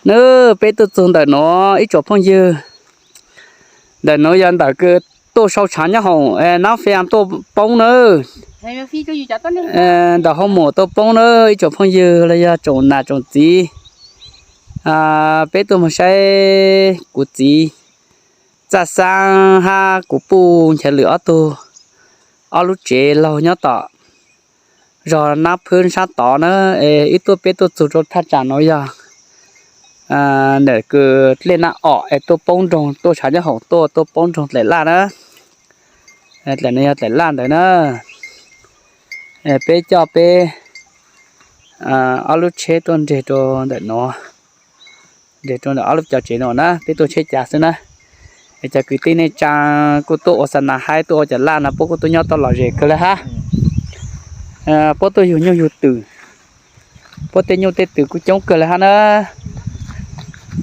Nws peb tuaj txug ntawm nuav ib tsoom phooj ywg, ntawm nuav yog ntawm kws tuaj sau tshaav nyob hoom nab fia tuaj poob nawb. Ntawm hoo mum tuaj poob nawb ib tsoom phooj ywg los yog tsoom nam tsoom txiv. Peb tuaj moog saib kuv txiv Txaj Xaab hab kuv puj Nchav Lwm ob tug, ob lub tsev laug nyob tom zog Nab Phwb sab tod na. Es wb tuaj, peb tuaj txug rau thaj tsam nuav yog ntawm kws dlej Nab Om es tuaj poob nroog, tuaj tshaav nyob hoom tuaj, tuaj poob nroog dlaim laj na. Dlaim no yog dlaim laj ntawd na. Peb coj peb ob lub tsheb tuaj nres rau ntawm nuav, nres rau ntawm ob lub cov tsev no na, peb tuaj tsheb cav xwb na. Es cov kwv tij neej tsaa kuj tuaj ua xa nas haib, tuaj ua cov laj no puab kuj tuaj nyob tau lom zem kawg le hab. Puab tuaj yug nyuj yug twm, puab tej nyuj tej twm kuj coob kawg le hab na.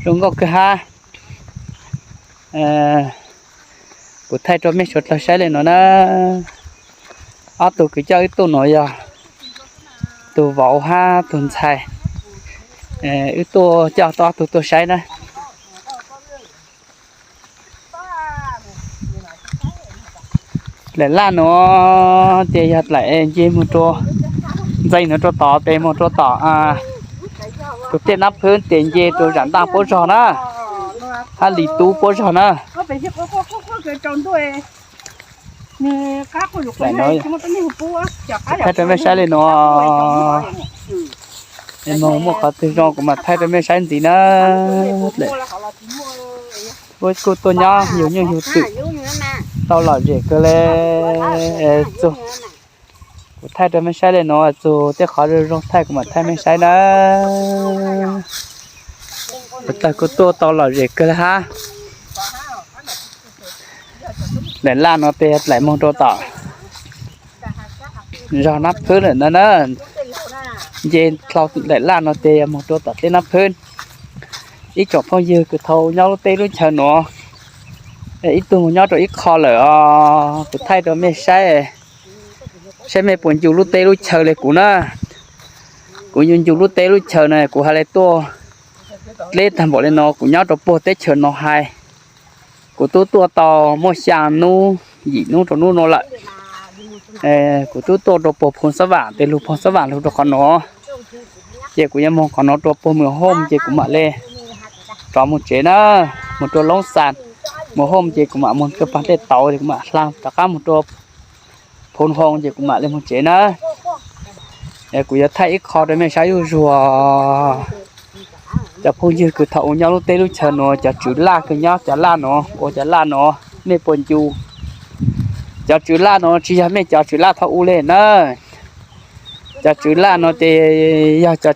Zoo nkauj kawg hab. Kuv thaij rau mej suav dlawg saib le nuav na. Ob tug kws coj wb tuaj nuav yog tug vauv hab tug ntxhais. Wb tuaj coj tau ob tug tuaj saib na. Dlaim laj nuav ces yog dlaim nce moog rua, ntxeev nuav rua tom tes moog rua tom tus dlej Nab Phwb tes nce rua Zam Ntaj puab zog na, hab Lis Tub puab zog na. Thaij rau mej saib le nuav, muaj qhov twg zoo kuv mam thaij rau mej saib ntxiv na. Puab kuj tuaj nyob yug nyuj yug twm tau lom zem kawg le. Txug, kuv thaij rau mej saib le nuav, txug tej qhov zoo zoo thaij kuv mam thaij mej saib na. Kuv tag kuj tuaj tau lom zem kawg le hab. Dlaim laj nuav tes dlaim moog rua tom zog Nab Phwb lawm na. Nce dlaim laj nuav tes moog rua tom dlej Nab Phwb. Ib tsoom phooj ywg kws thaus nyob lub teb lub chaw nuav, ib tug moog nyob rua ib qho lawm os. Kuv thaij rua mej saib, saib mej puas ncu lub teb lub chaw le kuv na. Kuv ncu ncu lub teb lub chaw na, kuv has le tuaj dleb tag npaum le nuav, kuv nyob rua puag teb chaws no hais, kuv tub tuaj tau muaj xyaa nub yim nub rua nub nuav lawm. Kuv tub tuaj rua puag Phoos Xab Vam, tes lug Phoos Xab Vam lug rua qhov nuav, ces kuv yuav moog qhov nuav rua puag Mws Hooj ces kuv mam le rov moog tsev na, moog rua Loob Xas, Mws Hooj ces kuv mam moog rua puag Dlej Tauv ces kuv mam hla rov qab moog rua Phoos Hooj ces kuv mam le moog tsev na. Kuv yuav thaij ib qho rua mej saib zuj zuag. Cov phooj ywg kws thaum u nyob lub teb lub chaw nuav, cov tswv laj kws nyob cov laj nuav, ua cov laj nuav, mej puas ncu? Cov tswv laj nuav tsis yog mej cov tswv laj thaum u le na. Cov tswv laj nuav ces yog cov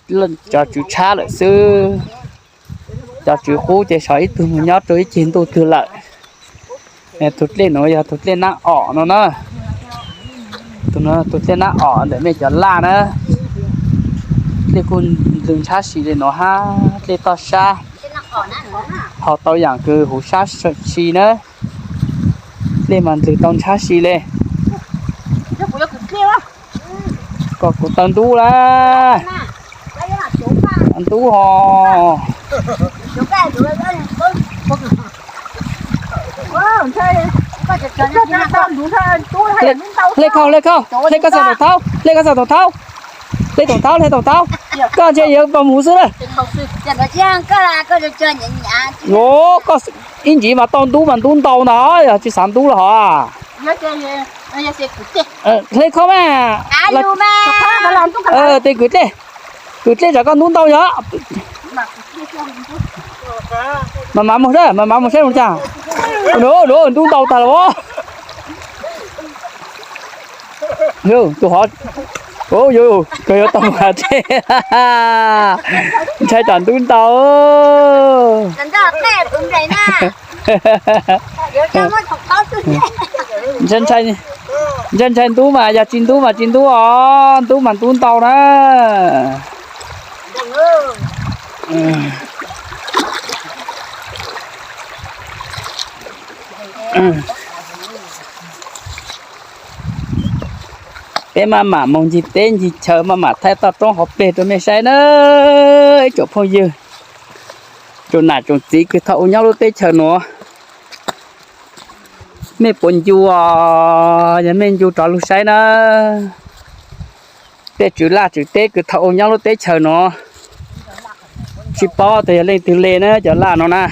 tswv tshab lawm xwb. Cov tswv qub ces xyov ib tug moog nyob rua ib ceg ntuj twg lawm. Tug dlej nuav yog tug dlej Nab Om no na. Tug dlej Nab Om ntawm mej cov laj na. Dlej kuj ntws ntshab si le nuav hab, dlej toj sab, ho tau yaam kws huv sab si na. Dlej mas ntws tau ntshab si le. Koj kuv taw ntub lawm. Ntub ho. Hle khau, hle khau, hle koj txog toom thaub, hle koj txog toom thaub, hle toom thaub, hle toom thaub. Koj ntshe yuav pas mus xwb na. Koj ib ntsis mas tau ntub mas ntub ntau ntag, yog tsis xav ntub los hov. Hle khau mas. Tes kwv dlej, kwv dlej tsam koj ntub ntau yog. Mas mav mus saib, mas mav mus saib mus cas. Ntub ntau tag los. Tus hov, kawg yuav tau mus dlej. Ntshai tsam ntub ntau. Ntshai, ntshai ntub mas yog tsis ntub mas tsis ntub os, ntub mas ntub ntau na. Peb maj mam moog ncig teb ncig chaw, maj mam thaij toj roob hauv pleg rua mej saib na, ib tsoom phooj ywg. Tsoom nam tsoom txiv kws thaum ub nyob lub teb chaws nuav, mej puas ncu? Yog mej ncu rov lug saib na. Tej tswv laj tswv teb kws thaum ub nyob lub teb chaws nuav, tsis paub tas yog leej twg le na cov laj no na.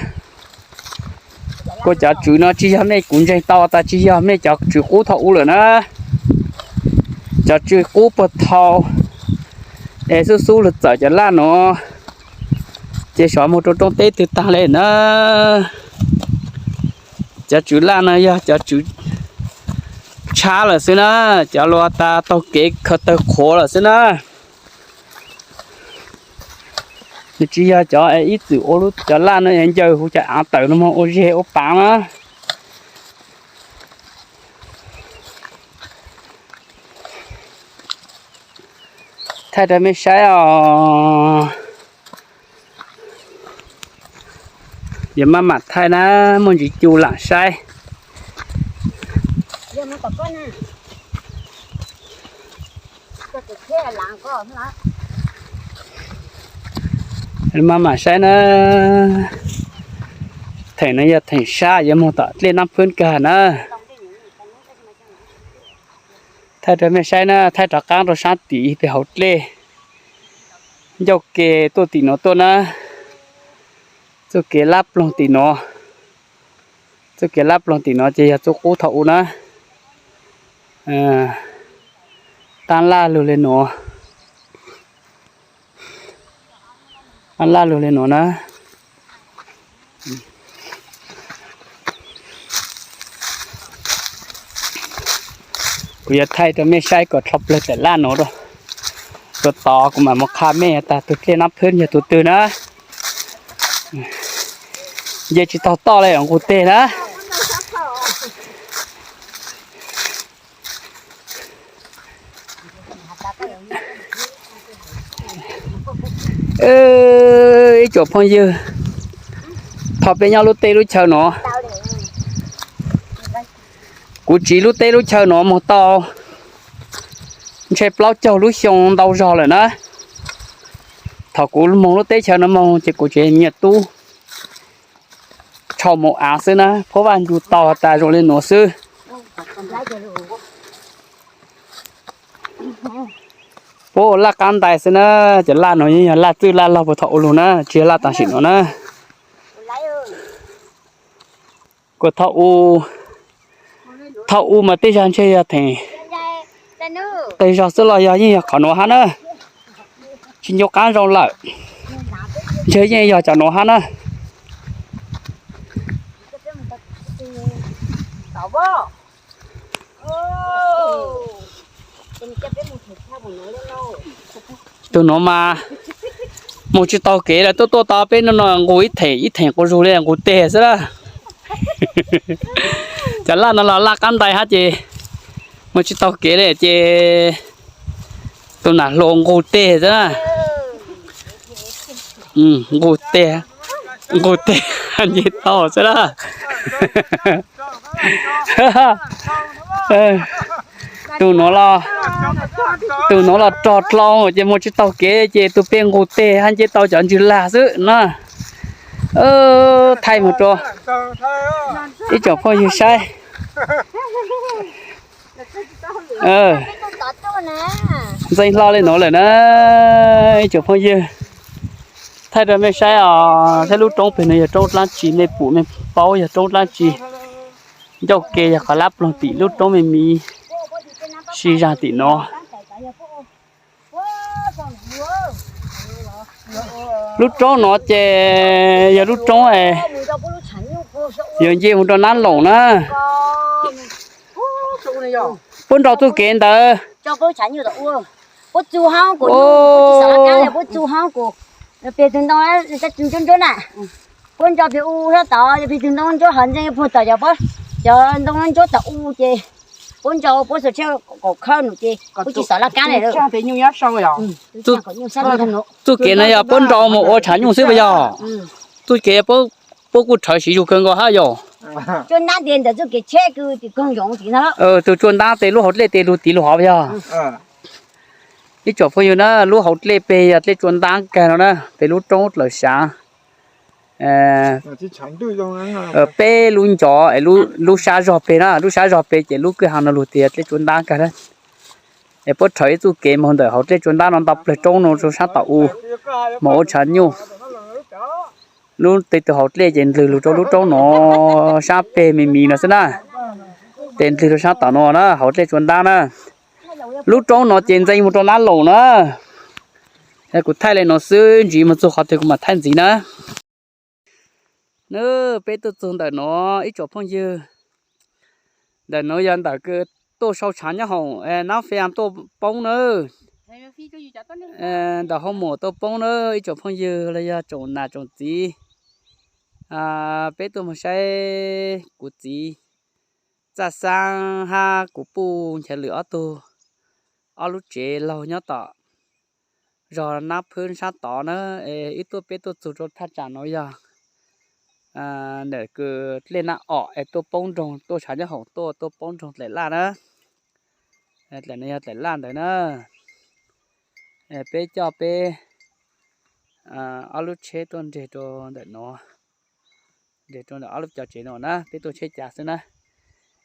Kuas cov tswv no tsis yog mej kuv ntseeg tau tas tsis yog mej cov tswv qub thaum ub lawm na. Cov tswv qub puag thaum es xub xub lug txawm cov laj nuav, ces xyov moog rua roob teb twg taag le na. Cov tswv laj no yog cov tswv tshab lawm xwb na, cov luas tas taug kev khaws tawg qhuav lawm xwb na. Nws tsis yog cov ib txwm ua lub cov laj no ncaws huv cov aav tawm no moog ua zeg ua paav na. Thaij rau mej saib os. Yog maj mam thaij na, muaj ntsis cu lam saib. Maj mam saib na, theem no yog theem sab yuav moog tom dlej Nab Phwb kag na. Thaij rau mej saib na, thaij rov qaab rau saab tim peg hauv dlej, ncauj ke tuaj tim nuav tuaj na, txuj kev lab ploog tim nuav, txuj kev lab ploog tim nuav ces yog txuj qub thaum ub na. Taab laj lug le nuav, taab laj lug le nuav na. Kuv yuav thaij rau mej saib kom dlhau plawg tam laj nuav rua, rua tod kuv mam mus qha mej tas tug dlej Nab Phwb yog tug twg na. Nce tsis taug toj le nqug teg na. Ib tsoom phooj ywg, thaum peb nyob lub teb lub chaw nuav, kuv tsiv lub teb lub chaw nuav moog tau ntshe plaub caug lub xyoo ntau zog lawm na. Thaum kuv moog lub teb chaw nuav moog ces kuv tseem nyiam tub tshau maum av xwb na, puab vaj ncu tau tas zoo le nuav xwb. Puab ua laj qab ntais xwb na, cov laj nuav yeej yog laj txwj laj laug puag thaum ub lug na, tsis yog laj tam sim nuav na. Kuas thaum u, thaum u mas tej zag ntshe yog theem qis zog xwb los yog yeej yog qhov nuav hab na, tsis nco qab zoo lawm, ntshe yeej yog cov nuav hab na. Tug nuav mas moog tsis taug kev lawm, tuaj tuaj tau peb nuav no nqus ib theem ib theem quas zug le nqus teg xwb na. Cov laj no los laj qab ntais hab ces moog tsis taug kev le ces tug nam hluas nqus teg xwb na. Nqus teg, nqus teg nce tau xwb na. Tus nuav los, tus nuav los rog dlhau ces moog tsis taug kev ces tus peb nqus teg hab nce tau cov ntswg lag xwb na. Thaij moog rua ib tsoom phooj ywg saib. Ntxeev hlo le nuav lawm na ib tsoom phooj ywg. Thaij rua mej saib os, saib lub roob peg nuav yog roob dlaab tsi, mej pum mej paub yog roob dlaab tsi. Ncauj ke yog qhov lab ploog tim lub roob me miv sib zag tim nuav. Lub roob nuav ces yog lub roob yuav nce mus rau Nab Loos na. Puab nrau txuj kev ntawd. Puab nrau peg u sab tod, peg tug ntoo ntsuab hov ntxeev puag tom cov, cov ntoo ntsuab tom u ces puab nrau puab xuas tshiab kaum khawb num ces puab tsis xov laj kab le. Txuj kev no yog puab nrau mus ua tshav nyuj xwb puas yog? Txuj kev puab kuj rhawv siv zug kawg nkaus hab yog? Tsuaj ntab tias ntawm txuj kev tsheb kws tim koog yoov tim no. Tug tsuaj ntab tes lub hauv dlej tes lug tiv lug hov puas yog? Ib tsoom phooj ywg na, lub hauv dlej peg yog dlej tsuaj ntab kag no na, peg lub roob dlawm saav. peb lub ncov es lub sab zog peg na, lub sab zog peg ces lub kwj ha no lug tias dlej tsua ntab kag na. Es puab rhawv ib txuj kev moog ntawm hauv dlej tsua ntab no nto plawg roob no rua sab tom u, moog ua tshav nyuj. Lub teg tug hauv dlej ces ndlwg lug rua lub roob no sab peg me mis no xwb na. Tes ndlwg rua sab tom no na, hauv dlej tsua ntab na. Lub roob no ces ntxeev moog rua nab laus na. Kuv thaij le no xwb, ntsiv moog txug qhov twg kuv mam thaij ntxiv na. Nab, peb tuaj txug ntawm no ib tsoom phooj ywg, ntawm no yog ntawm kws tuaj sau tshav nyob hoom nab fia tuaj poob na. Ntawm hoob mos tuaj poob na ib tsoom phooj ywg los yog tsoom nam tsoom txiv. Peb tuaj moog saib kuv txiv Txaj Xaab hab kuv puj Nchav Lwm ob tug, ob lub tsev laug nyob tom zog Nab Phwb sab tod na. Es wb tuaj, peb tuaj txug rua thaj tsam no yog ntawm kws dlej Nab Om es tuaj poob nroog, tuaj tshav nyob hoom tuaj, tuaj poob nroog Dlaim Laj na. Dlaim no yog Dlaim Laj ntawd na. Peb coj peb ob lub tsheb tuaj nres rua ntawm no, nres rua ntawm ob lub cov tsev no na, peb tuaj tsheb cav xwb na.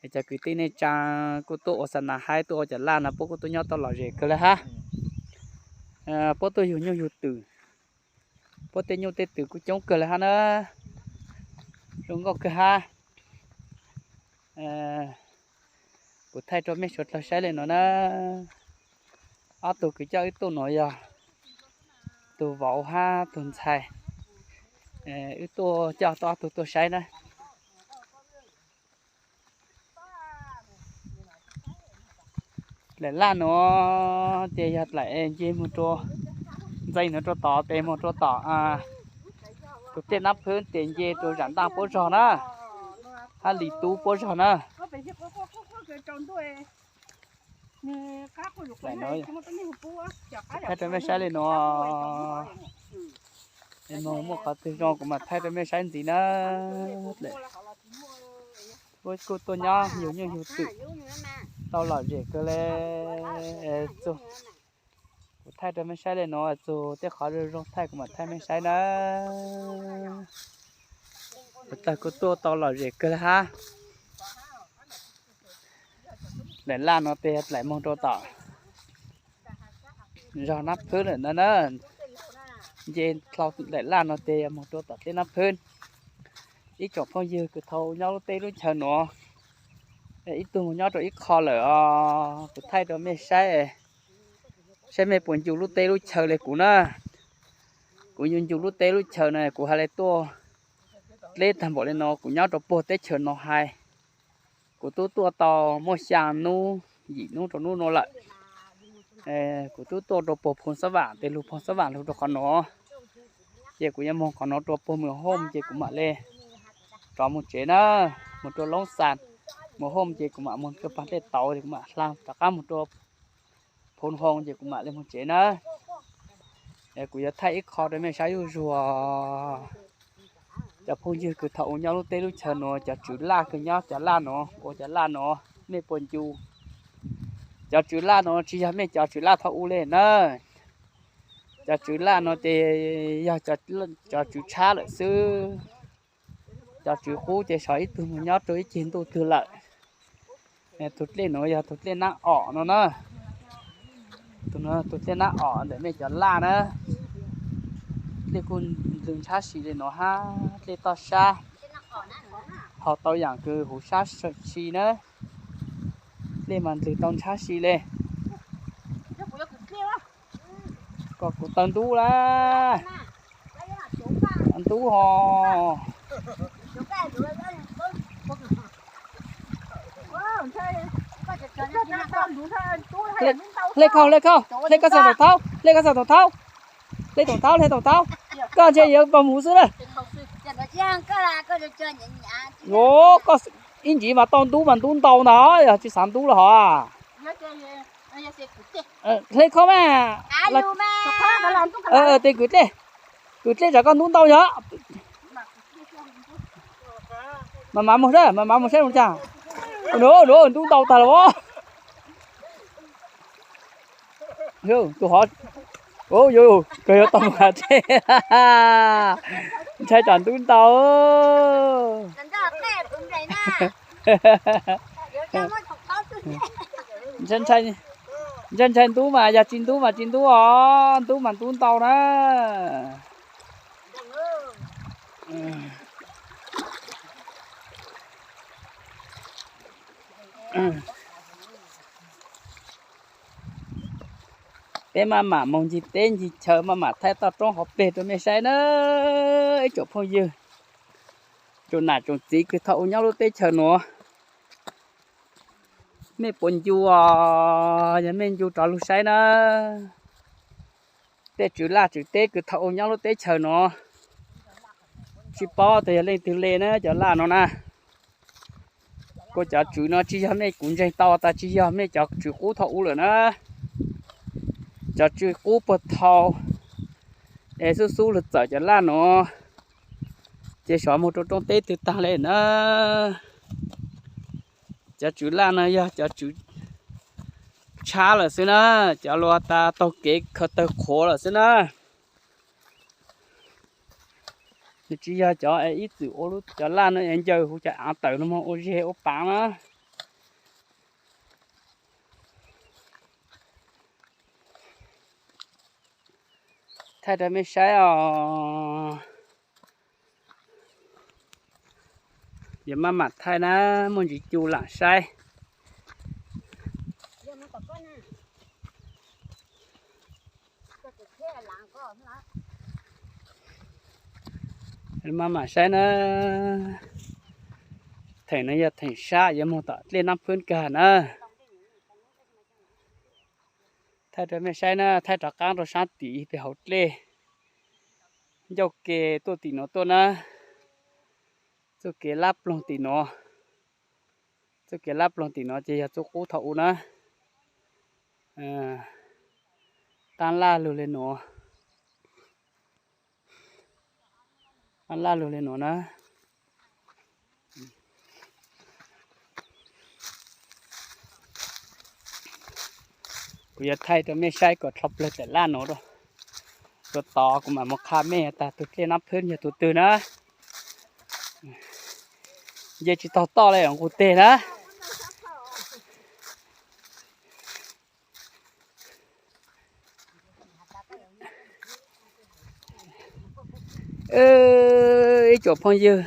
Es cov kwv tij neej tsaa kuj tuaj ua xa nas haib, tuaj ua cov laj no puab kuj tuaj nyob tau lom zem kawg le hab. Puab tuaj yug nyuj yug twm, puab tej nyuj tej twm kuj coob kawg le hab na. Zoo nkauj kawg hab. Kuv thaij rua mej suav dlawg saib le no na. Ob tug kws coj wb tuaj no yog tug vauv hab tug ntxhais. Wb tuaj coj tau ob tug tuaj saib na. Dlaim Laj no ces yog dlaim nce moog rua, ntxeev no rua tod tes moog rua tom tus dlej Nab Phwb tes nce rua Zam Ntaj puab zog na, hab Lis Tub puab zog na. Thaij rua mej saib le no, moog muaj qhov twg zoo kuv mam thaij rua mej saib ntxiv na. Puab kuj tuaj nyob yug nyuj yug twm tau lom zem kawg le. Txug, kuv thaij rua mej saib le no, txug tej qhov zoo zoo thaij kuv mam thaij mej saib na. Tag kuj tuaj tau lom zem kawg le hab. Dlaim Laj no tes dlaim moog rua tom zog Nab Phwb lawm ntag na. Nce dlhau Dlaim Laj no tes moog rua tom dlej Nab Phwb. Ib tsoom phooj ywg kws thaus nyob lub teb lub chaw nuav, ib tug moog nyob rua ib qho lawm os, kuv thaij rua mej saib, saib mej puas ncu lub teb lub chaw le kuv na. Kuv ncu ncu lub teb lub chaw na, kuv has le tuaj dleb tag npaum le no, kuv nyob rua puag teb chaws no hais, kuv tub tuaj tau muaj xyaa nub yim nub rua nub nuav lawm. Kuv tub tuaj rua puag Phoos Xab Vaam, tes lug Phoos Xab Vaam lug rua qhov nuav, ces kuv yuav moog qhov nuav rua puag Mws Hooj ces kuv mam le rov moog tsev na, moog rua Loob Xas, Mws Hooj ces kuv mam moog rua paag dlej tauv ces kuv mam hla rov qab moog rua Phoos Hooj ces kuv mam le moog tsev na. Kuv yuav thaij ib qho rua mej saib zuj zuag. Cov phooj ywg kws thaus u nyob lub teb lub chaw nuav, cov tswv laj kws nyob cov laj nuav, ua cov laj nuav, mej puas ncu? Cov tswv laj nuav tsis yog mej cov tswv laj thaus u le na. Cov tswv laj nuav ces yog cov tswv tshab lawm xwb. Cov tswv qub ces sov ib tug moog nyob rua ib ceg ntuj twg lawm. Tug dlej nuav yog tug dlej Nab Om no na. Tug nuav tug dlej Nab Om ntawm mej cov laj na. Dlej kuj ntws ntshab si le nuav hab, dlej toj sab, ho tau yaam kws huv sab si na. Dlej mas ntws tau ntshab si le. Kom kuv taw ntub lawm. Ntub ho. Hle khau, hle khau, hle koj xa toom thaub, hle koj xa toom thaub. Hle toom thaub, hle toom thaub. Koj ntshe yuav pag muv xwb na. Koj ib ntsis mas tau ntub mas ntub ntau ntag, yog tsis xav ntub los hov. Hle khau mas. Tes kwv dlej, kwv dlej tsam koj ntub ntau yog. Mas mav mus saib, mas mav mus saib ua cas. Ua, ntub ntau tag los. Tus hov, Ub, yus kawg yuav tau mus hav tsev. Ntshai tsam ntub ntau. Ntshai, ntshai ntub mas yog tsis ntub mas tsis ntub os, ntub mas ntub ntau na. Peb maj mam moog ncig teb ncig chaw, maj mam thaij toj roob hauv peg rau mej saib na. Ib tsoom phooj ywg, tsoom nam tsoom txiv kws thaum ub nyob lub teb chaws nuav, mej puas ncu os? Yog mej ncu rov lug saib na. Tej tswv laj tswv teb kws thaum ub nyob lub teb chaws nuav, tsis paub tas yog leej twg le na cov laj no na. Kuas cov tswv no tsis yog mej kuv ntseeg tau tas tsis yog mej cov tswv qub thaum ub lawm na. Cov tswv qub puag thaum es xub xub lug txawm cov laj nuav, ces xyov moog rau roob teb twg taag le na. Cov tswv laj no yog cov tswv tshab lawm xwb na, cov luag tas taug kev khaws tawg qhuav lawm xwb na. Nws tsis yog cov es ib txwm ua lub, cov laj no es ncaws huv cov aav tawm no moog ua zeg ua paav na. Thaij rau mej saib os. Yog maj mam thaij na, muaj ntsis cu lam saib. Maj mam saib na. Theem no yog theem sab yuav moog tom dlej Nab Phwb kag na. Thaij rau mej saib na, thaij rov qaab rau saab tim peg hauv dlej. Ncauj ke tuaj tim nuav tuaj na. Txuj kev lab ploog tim nuav. Txuj kev lab ploog tim nuav ces yog txuj qub thaum ub na. Qaab laj lug le nuav. Qaab laj lug le nuav na. Kuv yuav thaij rau mej saib kom dlhau plawg tawm laj nuav rua. Rua tod kuv mam mus qha mej tas tug dlej Nab Phwb yog tug twg na. Nce tsis taug toj le nqug teg na. Ib tsoom phooj ywg,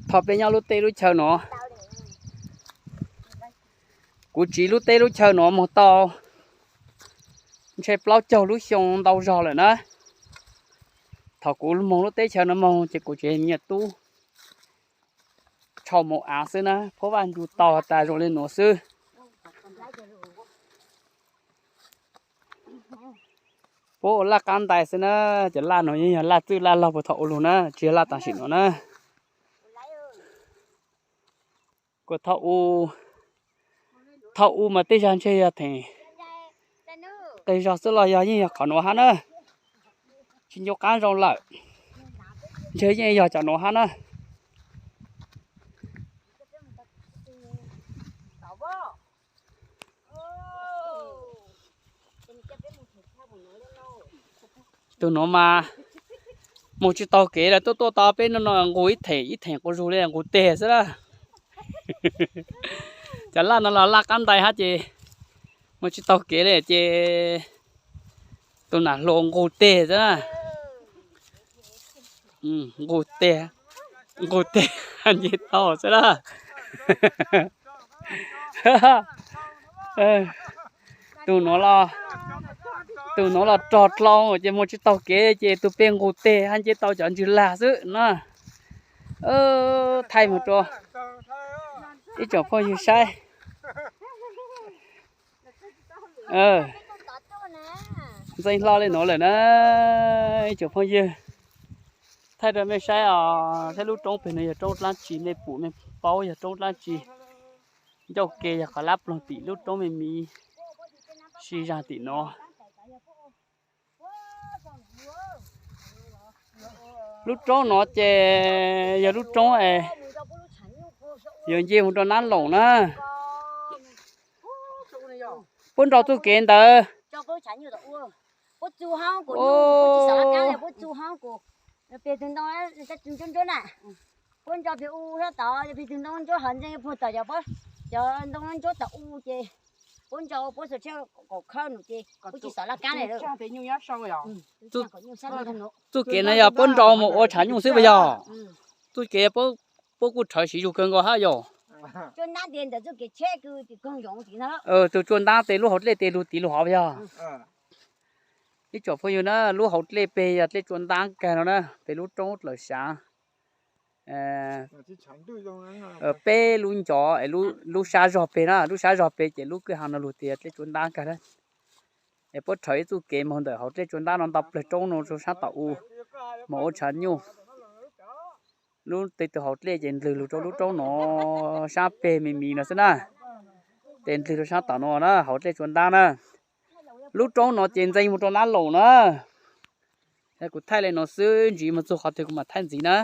thaum peb nyob lub teb lub chaw nuav, kuv tsiv lub teb lub chaw nuav moog tau ntshe plaub caug lub xyoo ntau zog lawm na. Thaum kuv moog lub teb chaw nuav moog ces kuv tseem nyiam tub tshau mus av xwb na, phuab vaj ncu tau tas zoo le nuav xwb. Puab ua laj qab ntais xwb na, cov laj nuav yeej yog laj txwj laj laug puag thaum ub lug na, tsis yog laj tam sim nuav na. Kuas thaum u, thaum u mas tej zag ntshe yog theem qis zog xwb los yog yeej yog qhov nuav hab na. Tsis ncu qaab zoo lawm, ntshe yeej yog cov nuav hab na. Tug nuav mas moog tsis taug kev lawm, tuaj tuaj tau peb no no nqug ib theem ib theem quas zug le nqug teg xwb na. Cov laj no los laj qab ntais hab ces moog tsis taug kev le ces tug nam hluas nqug teg xwb na. Nqug teg, nqug teg nce tau xwb na. Tus nuav los, tus nuav los rog dlhau ces moog tsis taug kev ces tug peg nqug teg hab nce tau cov ntswg lag xwb na. Thaij moog rua ib tsoom phooj ywg saib. Ntxeev hlo le nuav lawm na ib tsoom phooj ywg. Thaij rau mej saib os, saib lub roob peg nuav yog roob dlaab tsi, mej pum mej paub yog roob dlaab tsi. Ncauj ke yog qhov lab ploog tim lub roob me miv sib zag tim nuav. Lub roob nuav ces yog lub roob es yuav nce mus rau Nab Loom na. Puab nrau txuj kev ntawd. Puab txu hoob kuv, puab tsis xav laj kab li, puab txu hoob kuv. Peg tug ntoo ntsuab ntsuab na, puab ntso peg u sab tod, peg tug ntoo ntsuab hov ntseej puag tom cov, cov ntoo ntsuab tom u ces puab ntso puab xuas tshiab kaum khawb num ces puab tsis xav laj kab li. Txuj kev no yog puab nrau mus ua tshav nyuj xwb puas yog? Txuj kev puab kuj rhawv siv zug kawg nkaus hab yog. Tus tsua ntab tes lub hauv dlej tes lug tiv lug hov puas yog? Ib tsoom phooj ywg na, lub hauv dlej peg yog dlej tsua ntab kag no na, peg lub roob dlawm sav. Peb lub ncov, lub sab zog peg na, lub sab zog peg ces lub kwj ha no lug tias dlej tsua ntab kag na. Es puab rhawv ib txuj kev moog ntawm hauv dlej tsua ntab no nto plawg roob no rua sab tom u, moog ua tshav nyuj. Lub teg tug hauv dlej ces ndlwg lug rua lub roob no sab peg me mis no xwb na. Tes ndlwg rua sab tom no na, hauv dlej tsua ntab na. Lub roob no ces ntxeev moog rua nab laum na. Kuv thaij le no xwb, ntsib moog txug qhov twg kuv mam thaij ntxiv na.